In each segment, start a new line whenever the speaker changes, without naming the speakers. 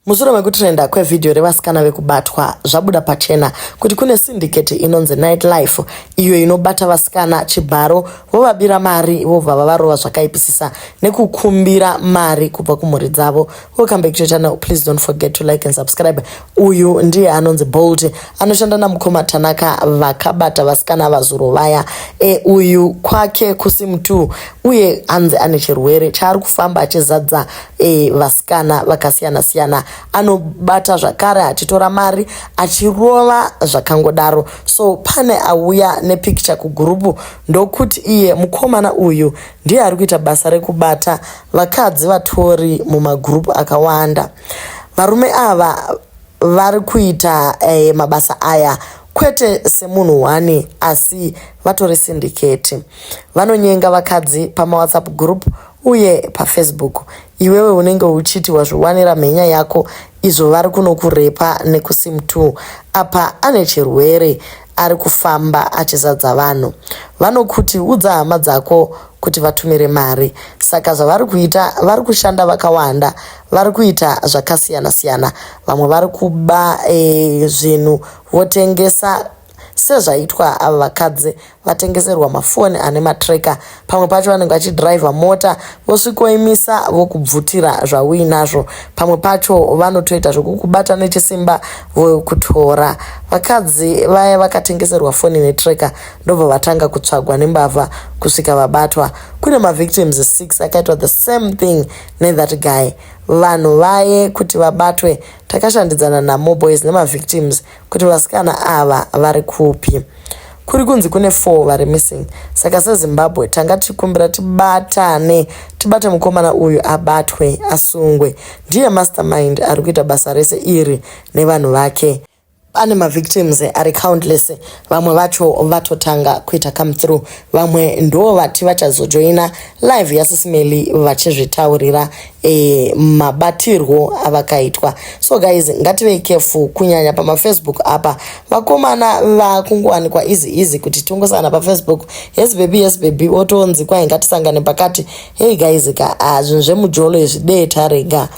Mushure mekutrenda kwevhidhiyo revasikana vekubatwa, zvabuda pachena kuti kune syndicate inonzi Night Life iyo inobata vasikana chibharo vovabira mari vobva vavarova zvakaipisisa nekukumbira mari kubva kumhuri dzavo. Welcome back to your channel. Please don't forget to like and subscribe. Uyu ndiye anonzi Bolt anoshanda namukoma Tanaka vakabata vasikana vazuro vaya. E, uyu kwake kusim 2 uye anzi ane chirwere chaari kufamba achizadza e, vasikana vakasiyana siyana anobata zvakare achitora mari achirova zvakangodaro so pane auya nepicture kugurupu ndokuti iye mukomana uyu ndiye ari kuita basa rekubata vakadzi vatori mumagurupu akawanda varume ava vari kuita eh, mabasa aya kwete semunhu one asi vatori sindiketi vanonyenga vakadzi pamawhatsapp group uye pafacebook iwewe unenge uchiti wazviwanira mhenya yako izvo vari kunokurepa nekusim 2 apa ane chirwere ari kufamba achizadza vanhu vanokuti udza hama dzako kuti vatumire mari saka zvavari kuita vari kushanda vakawanda vari kuita zvakasiyana siyana vamwe vari kuba e, zvinhu votengesa sezvaitwa ava vakadzi vatengeserwa mafoni ane matreka pamwe pacho vanenge vachidhiraivha mota vosvikoimisa vokubvutira zvauinazvo pamwe pacho vanotoita zvekukubata nechisimba vokutora vakadzi vaya vakatengeserwa foni netreka ndobva vatanga kutsvagwa nembavha kusvika vabatwa kune mavictims 6 akaitwa the same thing nethat guy vanhu vaye kuti vabatwe takashandidzana namoboys nemavictims kuti vasikana ava vari kupi kuri kunzi kune 4 vari missing saka sezimbabwe tanga tichikumbira tibatane tibate mukomana uyu abatwe asungwe ndiye mastermind ari kuita basa rese iri nevanhu vake pane mavictims ari countless vamwe vacho vatotanga kuita come through vamwe ndo vati vachazojoina live yasisimeli vachizvitaurira e, mabatirwo avakaitwa so guys ngativei careful kunyanya pamafacebook apa vakomana vakungowanikwa easy easy kuti tongosangana pafacebook yes baby yes baby wotonzi kwai ngatisangane pakati hey guys ka ah, zvinhu zvemujolo izvi dee tarega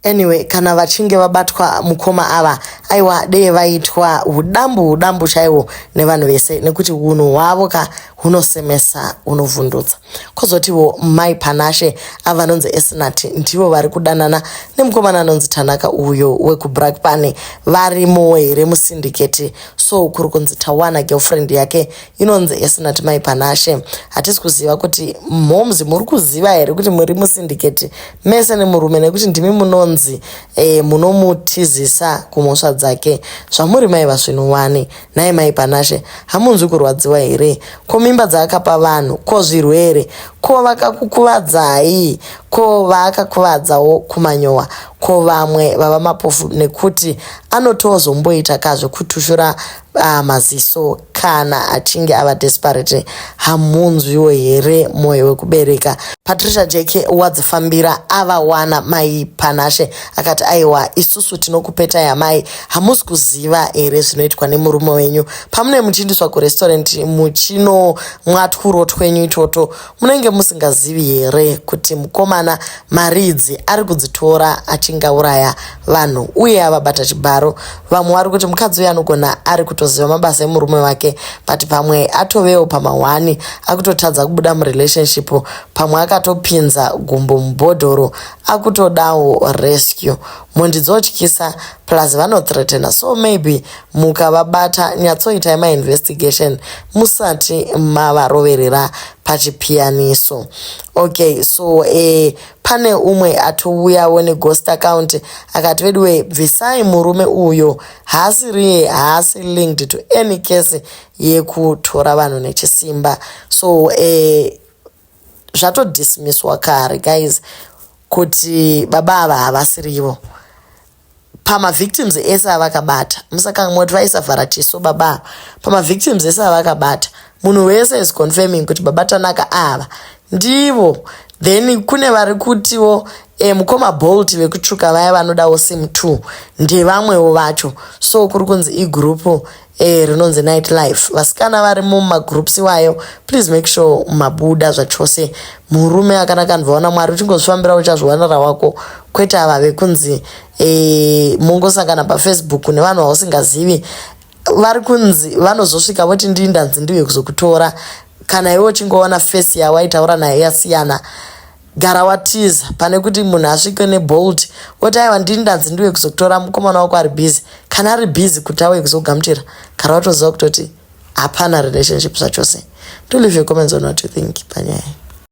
anyway kana vachinge vabatwa mukoma ava aiwa dee vaitwa udambu udambu chaiwo nevanhu vese nekuti unhu hwavo ka hunosemesa hunovhundutsa kwozotiwo mai panashe ava vanonzi esinati ndivo vari kudanana nemukomana anonzi tanaka uyo wekubrakpan varimo here musindiketi so kuri kunzi tawana girlfriend yake inonzi esinati mai panashe hatisi kuziva kuti mhoms muri kuziva here kuti muri musindiketi mese nemurume nekuti ndimi munonzi e, munomutizisa kumhosva dzake zvamuri mai vasvinu wani nhai mai panashe hamunzwi kurwadziwa here ko mimba dzaakapa vanhu ko zvirwere ko vakakukuvadzai ko vaakakuvadzawo kumanyowa ko vamwe vava mapofu nekuti anotozomboita kazvekutushura ah, maziso kana achinge ava desperate hamunzwiwo here mwoyo wekubereka patricia jeke wadzifambira avawana mai panashe akati aiwa isusu tinokupetai amai hamusi kuziva here zvinoitwa nemurume wenyu pamune muchiindiswa kurestaurant muchinomwa twuro twenyu itoto munenge musingazivi here kuti mukomana mari idzi ari kudzitora achingauraya vanhu uye avabata chibharo vamwe vari kuti mukadzi uyu anogona ari kutoziva mabasa emurume wake but pamwe atovewo pamahwani akutotadza kubuda murelationship pamwe akatopinza gumbo mubhodhoro akutodawo rescue mhondi dzotyisa plus vanothreatena so maybe mukavabata nyatsoitai mainvestigation musati mavaroverera pachipiyaniso okay so eh, pane umwe atouyawo neghost account akati veduwe bvisai murume uyo haasi riye haasi linked to any case yekutora vanhu nechisimba so eh, zvatodismisswa kare guys kuti baba ava havasirivo pamavictims ese avakabata musakangamwa kuti vaisavhara chiso baba ava pamavictims ese avakabata munhu wese is confirming kuti baba tanaka ava ndivo then kune vari kutiwo Mukoma Bolt vekutsvuka vaya vanodawo sim 2 ndevamwewo vacho. So kuri kunzi igroup rinonzi Night Life. Vasikana vari mumagroups iwayo, please make sure mabuda zvachose. Murume akanaka ndvaona Mwari, uchingozvifambira uchazviwanira wako, kwete ava vekunzi mungosangana paFacebook nevanhu vausingazivi. Vari kunzi vanozosvika voti, "Ndii ndanzi ndiuye kuzokutora." Kana iwe uchingoona face yawaitaura naye yasiyana, gara watiza, pane kuti munhu asvike neBolt oti, "Aiwa, ndini ndanzi ndiuye kuzokutora, mukomana wako ari busy." Kana ari busy kuti auye kuzogamuchira, gara watoziva kutoti hapana relationship zvachose. Do leave your comments on what you think panyaya.